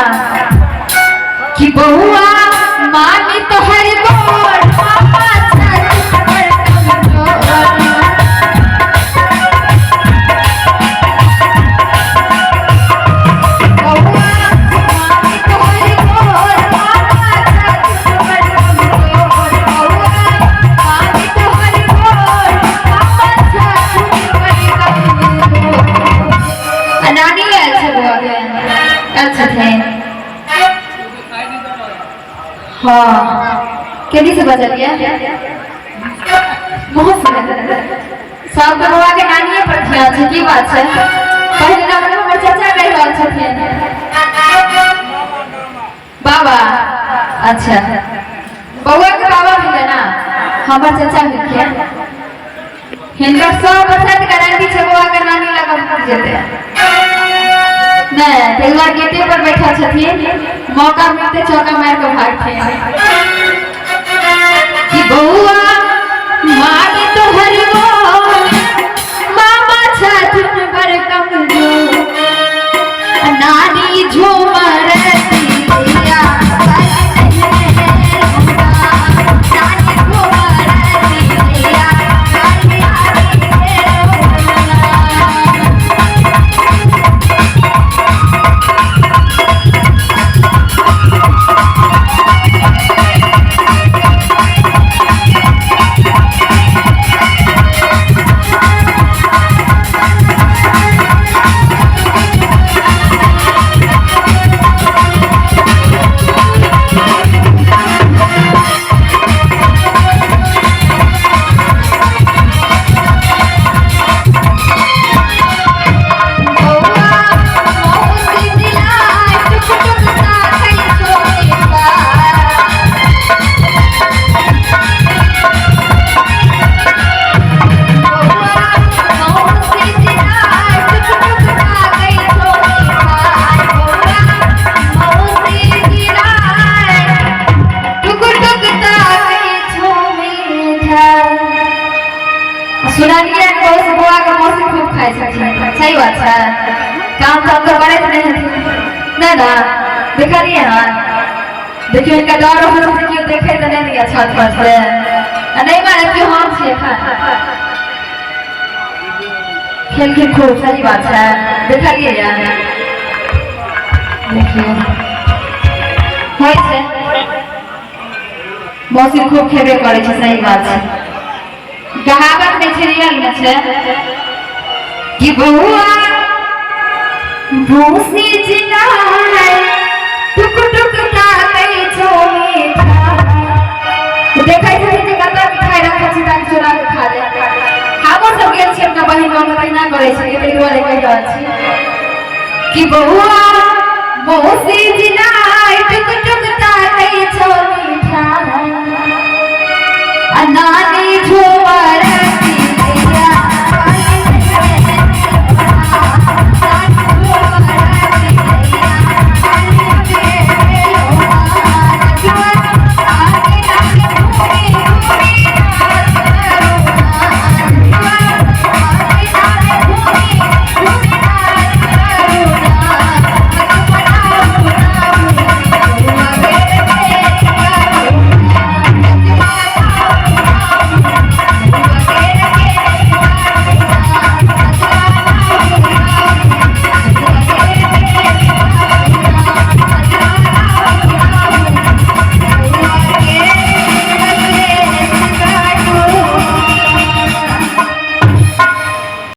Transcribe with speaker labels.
Speaker 1: ना कि बउआ मानी तोहर गोर मामा छथुन बड़ कमजोर। बउआ मानी तोहर गोर मामा छथुन बड़ कमजोर। बउआ मानी तोहर गोर मामा छथुन बड़ कमजोर। आ नानी आयल छै बउआ के? आयल छथिन? हाँ, केनी से बजलिए बहुत सुंदर। सबके बउआ के नानिए पर ध्यान छै, की बात छै? पहिले नंबर पर हमर चाचा कहि रहल छथिन बाबा। अच्छा, बउआ के बाबा भेलै ना, हमर चाचा भेलखिन। हिनकर 100% गारंटी छै बउआ के नानी लग जेतै। नहि, ताहि दुआरे गेटे पर बैठल छथिन, मौका मिलते चौका मारि कऽ भागथिन। कि बउआ मानी तोहर गोर मामा छथुन बड़ कमजोर। नानी झूमर दिया नानी झूमर दिया। बउआ मौसी दिलाय टुक टुक ताकै सोने। बउआ मौसी दिलाय टुक टुक ताकै सोने। बउआ मौसी दिलाय टुक टुक ताकै छो मिठाई। सुनलियै बहुत बौआ के मौसी खूब खाइ छथिन, सही बात छै? काम ताम तऽ करैत नहि हेथिन, नहि ने? देखलियै हन? देखियौ, हिनका डर रहल छै केओ देखै तऽ नहि ने छत पर से। आ नहि मारत केओ, हम छियै एखन। खेलखिन खूब, सही बात छै? देखलियै यऽ? देखियौ, होइ छै, मौसी खूब खेबे करै छै, सही बात छै। कहावत नहि छै, रियल मे छै। कि बउआ भूसी जिनाय टुक टुक ताकै छौ मिठाई। देखै छथिन जे कतऽ मिठाई रखल छै ताकि चोरा के खा ले। हमहूँ सब गेल छी अपना बहिन गाँवमे, तहिना करै छियै, ताहि दुआरे कहि रहल छी। कि बउआ